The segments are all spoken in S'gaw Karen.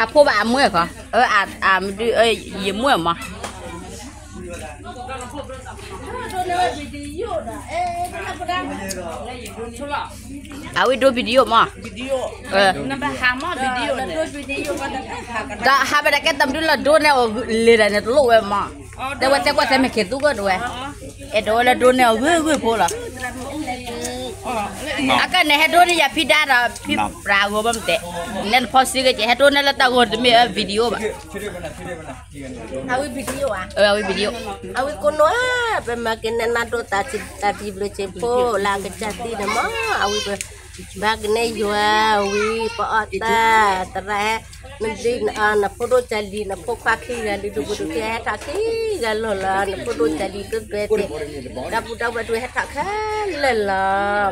အဖိဘၣ်အမွဲၢ်ခီ, အမဒု ယမွဲၢ်မး, အဝဲဒိ video မး, ဒီးဟးဘၣ်ဒၣ်ကဲတၢ်မဒုလၢဒိန့ၢ်အီၤလံၤဒၣ်န့ၣ် တလိၣ်ဝဲမး, တဲဝဲတဲကွၢ်တဲမဲာ်က့ၤသူကဒီးဝဲ, အဲၣ်ဒိးဝဲလၢဒိန့ၢ်အီၤဂုၢ်ဂုၢ်ဖိလီၤ. အကန့ၣ်ဟဲဒိန့ၢ်ယၤဖံဒါဒီး ဖံပြးဂီၤဘၣ်မတဲ, နဲနဖီစ့ဂ့ၤကဲ ဟဲဒိန့ၢ်လၢတၢ်ဂီၤတမ့ၢ်အ video ဘၣ်. အဝဲ video ဧါ, အဝဲ video, အဝဲကိးနီၤ, ပမၤက့ၤနဲနၤဒိၣ်တၢ်တံၤဘျုးစ့ဖိလၢအကစၢ်သံန့ၣ်မး, အဝဲပဘၣ်က့ၤနဲယွၤဝံၤ ပအီၣ်တၢ်, သရၣ်ဟဲ, နဖိဒိၣ်ကၢ်လံၤ နဖိခွါခံဂၤလံ ဒူပူၤဒူၣ်ခံဟဲထီၣ်ခံဂၤလီၤလီၤ, နဖိဒိၣ်ကၢ်လံၤ ကဲကဲ, ဒီပုၢ်ဒီဝဲၢ်ဒုးဟဲထီၣ်ခဲလၢာ်လီ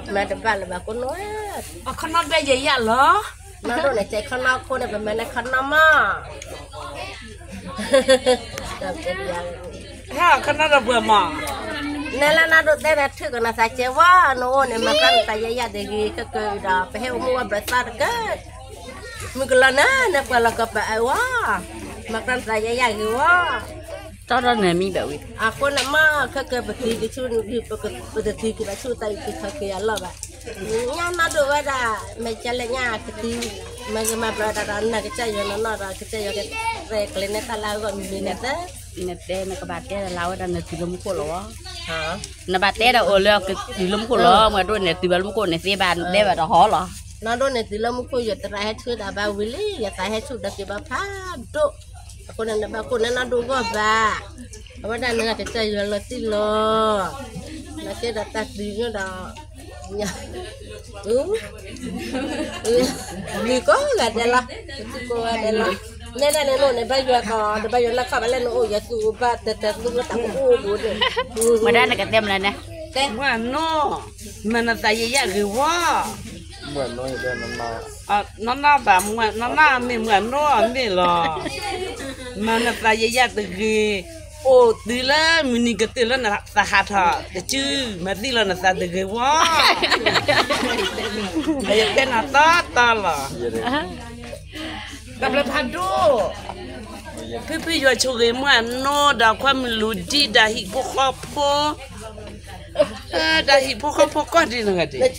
ၤ, မၤတဘၣ်လၢၤဘၣ်ကိးနီၤ. အခီနီၣ်ဒွဲၣ်ယဲယလီၤ, နီၢ်ဒိၣ်န့ၣ် ကဲခီနီၣ်ခိၣ်န့ၣ် ပမၤန့ၢ်ခီနီၣ်မး. ခီနီၣ်ဒီးပှၤမး, နဲလၢနီၢ်ဒိၣ်တဲန့ၣ် ထုးကနၣ်သးကဲဝဲ, နအိၣ်န့ၣ် မၤပြၢ်နသးယဲယဲတဂ့ၤ ခဲကဒီး ပဟဲအိၣ်မူဝဲဘျၢသီတကၢ, မုၢ်ကလီၤနၤ နပှၤလီၤကပၤအၢဝဲ, မၤပြၢ်နသးယဲယဲဂ့ၤဝဲ. တီတီနမံဘၣ်ဝံၤ, အဃိန့ၣ်မး ခဲကပက့ၤကဆူ, ပတတုၤက့ၤဘၣ်ဆူတၢ်အုၣ်က့ၤခီၣ်က့ၤအလီၢ်ဘၣ်. ညါနီၢ်ဒိၣ်ဝဲဒၣ် မ့ၢ်ကလဲၣ်ညါကတုၤ, မ့ၢ်ကမၤဘျီဒၣ်ဒီး နကစၢ်ယွၤနီၢ်နီၢ်ဒီး ကစၢ်ယွၤကရဲၣ်ကျဲၤန့ၢ်တၢ်လၢအဂီၢ်မံၤမံၤန့ၣ်သၢ, နတဲနကဘၣ်တဲလၢဝဲဒၣ် နတုၤလၢမူခိၣ်လီၤဝဲ, နဘၣ်တဲဒီးအိၣ်လၢကတုၤလၢမူခိၣ်လီၤ, မ့ၢ်ဒိၣ်န့ၣ် တုၤဘၣ်လၢမူခိၣ်န့ၣ် သ့ဘၣ်တဲဘၣ်ဒီးဟီလီၤ. နီၢ်ဒိၣ်န့ၣ် တုၤလၢမူခိၣ် ယသရၣ်ဟဲဆှၢဒၣ်ဘၣ်ဝံၤလံ, ယသးဟဲဆှၢဒီးက့ၤဘၣ်ဖးဒိၣ်, အဃိန့ၣ် နဘၣ်ကိးန့ၢ်နီၢ်ဒိၣ်ဂီၢ်ဘၣ်, အဝဲဒၣ်နဂၤကစၢ်ယွၤလီၤတံၢ်လီၤ, နကဲဒီးတၢ်သံညိၣ်ဒီး မုၢ်ကိးဂၤဒဲးလီၤ, မုၢ်ကိးဂၤဒဲးလီၤ, နဲဒၣ်န့ၣ်နအိၣ်န့ၣ် ဘၣ်ယွၤကီး ဒီးဘၣ်ယွၤလၢခီၣ်ဘၣ်လဲၣ် နအိၣ်ယွၤသူၣ်အိၣ်ဘၣ် တၢ်တၢ်သူၣ်လၢတၢ်ကအိၣ်ဘူးန့ၣ်, မ့ၢ်ဒၣ်နကတဲမနုၤန့ၣ်, မုၢ်နီၢ်, မၤနသးယဲယဲဂ့ၤဝဲ, မုၢ်နီၢ်, နီၢ်နီၢ်ဘၣ်မုၢ်, နီၢ်နီၢ်မ့ၢ်မုၢ်နီၢ်မ့ၢ်လီၤ, မၤနသးယဲယဲတဂ့ၤ, အိၣ်တုၤလၢမုၢ်နံၤကတၢၢ်လၢနသးဟးထီၣ်တစု, မၤသံလီၤနသးတဂ့ၤဝဲ, ယတဲနၤတီတီလီၤ, တၢ်ဘျုးဖးဒိၣ်, ဖုဖုယွၤဆိၣ်ဂ့ၤမုၢ်အနီၢ်ဒီး ခွါမုၢ်လူၤဒံးဒီးဟံၣ်ဖိဃီဖိ, ဒီးဟံၣ်ဖိဃီဖိကီၢ်ဒ်နဂၤဒ်,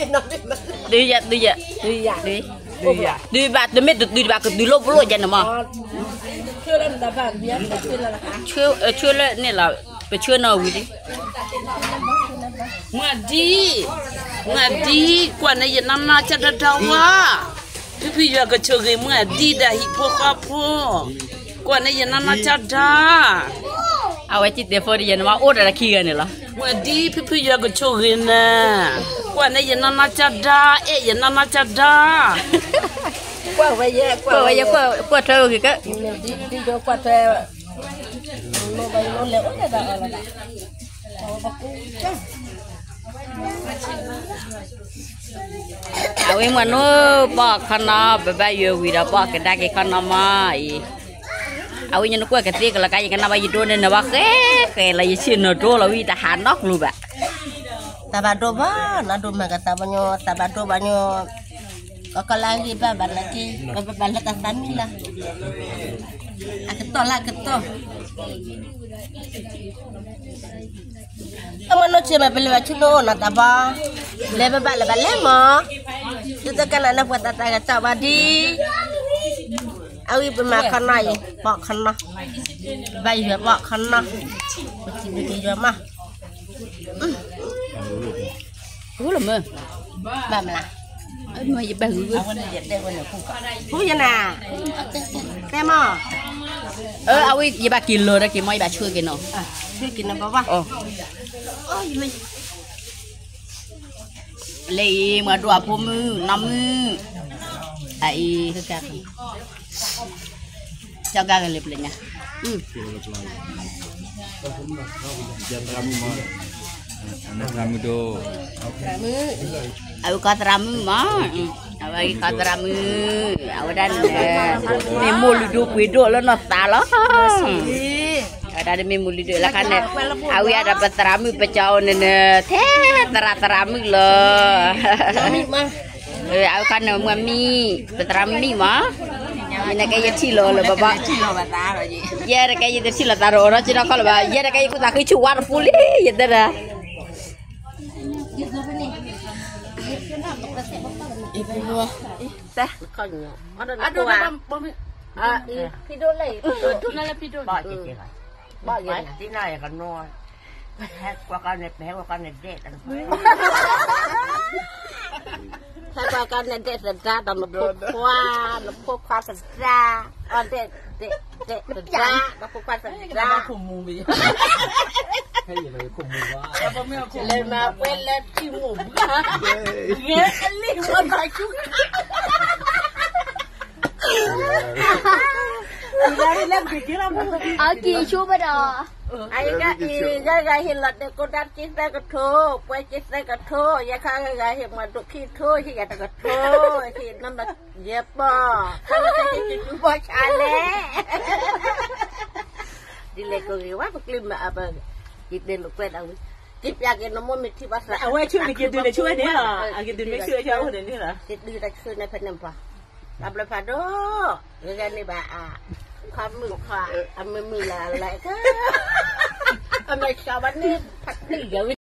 တုၤယၤ, တုၤယၤ, တုၤယၤ, တုၤဘၣ်တမ့ၢ်တတုၤဘၣ် ကတုၤလၢပလိၣ်ယဲန့ၣ်မး, ဆှၢလၢန့ၣ်လီၤ, ပဆှၢနီၣ်ဝံၤလံ, မုၢ်ဒံး, မုၢ်ဒံး, ကွၢ်န့ၢ်ယနီၢ်နီၢ်ကၢ်ဒီဒီဝဲ, ဖုဖုယွၤကဆိၣ်ဂ့ၤမုၢ်ဒံးဒီးဟံၣ်ဖိဃီဖိ, ကွၢ်န့ၢ်ယနီၢ်နီၢ်ကၢ်ဒီ အဝဲစံၣ်တဲၤဖိတယဲၢ်န့ၣ်မး အိၣ်ဒီးခံဂၤန့ၣ်လီၤ. မုၢ်ဒံး ဖုဖုယွၤကဆိၣ်ဂ့ၤနၤ, ကွၢ်န့ၢ်ယနီၢ်နီၢ်ကၢ်ဒီ, အဲၣ်ယနီၢ်နီၢ်ကၢ်ဒီ, ကွၢ်ဝဲယဲ, ကွၢ်ထွဲဂ့ၤက, အဝဲမ့ၢ်နီၢ် ပှၤခီနီၢ် ပဘၣ်ယွၤဝံၤဒီး ပှၤကဒါက့ၤခီနီၢ်မးအံၤ, အဝဲညါနကွၢ်ကသ့ကလီၤကါ ယကနၣ်ဘၣ်ယဒိးန့ၢ်နဘၣ်ဃဲ, ဃဲလီၤ ယဆ့ၣ်နီၤဒိလီၤဝံၤ တဟးနီတကျိၤဘၣ်. သးဘၣ်ဒိဘၣ် နဒိးမၤကသးဘၣ်ညီ, သးဘၣ်ဒိဘၣ်ညီ, ကီကီလၢအဂ့ၢ်ဘၣ်ဘၣ်နာ်က့, ပဘၣ်လၢတၢ်သးမံလၢ, အကတီၢ်လၢအကတီၢ် အမ့ၢ်နီၢ်ဆံးမး ပလဲၤဘၣ်ဆူနအိၣ်နီၤတၢ်ဘီ, လဲၤဘၣ်ဘၣ်လၢဘၣ်လဲၤမး, သုတကနၣ်န့ၣ် ပှၤတၢ်တၢ်ကစီၣ်ဘၣ်ဒံး, အဝဲပမၤခီနီၢ်အံၤ ပှၤခီနီၢ်, ဘၣ်ယွၤပှၤခီနီၢ်, ပစံးဘျုးက့ၤယွၤမး, ဂုာ်လီၤမ့ၢ်, ဘၣ်မနုၤ, မ့ၢ်ယဘၣ်ဂုာ်, ဃူယနၤ, တဲမး, အဝဲယဘၣ်က့ၤလီၤဒီးက့ၤမး ယဘၣ်ဆှၢက့ၤနီၤ, ဆှၢက့ၤနီၤဘၣ်ဘၣ်, လၢအံၤ မၤဒိၣ်အဖိမုၣ် နီၢ်မုၣ်, အအံၤ ကၢ်ဂၤလၢပျၢၤညါ, သရၣ်မုၣ်ဒိၣ်, အဝဲကီၢ်သရၣ်မုၣ်မး, အဝဲကီၢ်သရၣ်မုၣ်, အဝဲဒၣ်န့ၣ်, မ့ၢ်မိၢ်လုၢ်ဒိၣ်ပှ့ၤဒိၣ်လၢနီၢ်သးလီၤ. တၢ်တမ့ၢ်မုၢ်လံဒၢးလၢခါန့ၣ်, အဝဲအံၤဒီးပသရၣ်မုၣ်ပကၠီအိၣ်န့ၣ်န့ၣ် ထဲသရၣ်သရၣ်မုၣ်လီၤ. အဝဲခါန့ၣ်မ့ၢ်မံ, ပသရၣ်မုၣ်မံမး, ယနကဲယထံၣ်လီၤလၢၤဘၣ်ဘၣ်, ယဲတကဲယတထံၣ်လီၤသးဒီးအိၣ်ထီၣ်က့ၤထီၣ်ခီလၢၤဘၣ်, ယဲတကဲယကူၣ်သးဃုဆူဝါတပူၤလံ, ယတဲဒၣ် ဖံဒိၣ်လၢ, ဘၣ်ယဲ, ဟဲကွၢ်ကန့ၣ်ဒဲး, ဟဲကွၢ်ကန့ၣ်ဒဲးသဒါ, ဒီးနဖိခွါသဒါ, အဒဲး, ဒဲး, ဒဲးသဒါ, နဖိခွါသဒါ, လဲၤမၤပှဲၤလၢထံမိၢ်ပှၢ်, ဂဲၤအလံၤမၤတၢ်ဆူ, အက့ၤဆူဘၣ်ဒီး အံၤ, ယဲဂၤဟ့ၣ်လီၤတဲာ်ကိးဒၣ်က့သၢကထိ, ပှဲၤက့သၢကထိ, ယဲခါဂၤဟ့ၣ်မၤဒိၣ်ခံထိ, ဟ့ၣ်ယၤတကထိ, ဟ့ၣ်နမ့ၢ်ယဲပီၢ်, ခါလၢကဟ့ၣ်က့ၤဆူဘီၣ်ဆါလဲၣ်, ဒ်လဲၣ်ကဂ့ၤဝဲ ပကျ့မၤအပ, ယတဲလိာ်ကွဲဒၣ်ဝံၤ, က့ၤပျးက့ၤနမိၢ်မ့ၢ်ထံၣ်ဘၣ်သး, အဝဲဆူန့ၣ်က့ၤတုၤန့ၣ်ဆူဝဲန့ၣ်လီၤ, အက့ၤတုၤန့ၣ်ဆူဝဲဆူအအိၣ်န့ၣ်န့ၣ်လီၤ, က့ၤတုၤတဆူန့ၣ်ဖဲန့ၣ်ပှၤ တၢ်ဘျုးဖးဒိၣ်, ဂ့ၤဂ့ၤန့ၣ်ဘၣ်အ, ခွါမုၣ်ခွါ, အမုၢ်မုၢ်လၢ်လၢ်, အမဲာ်ဆှးဘၣ်န့ၣ်, ဖးတံၢ်ယၤဝံၤ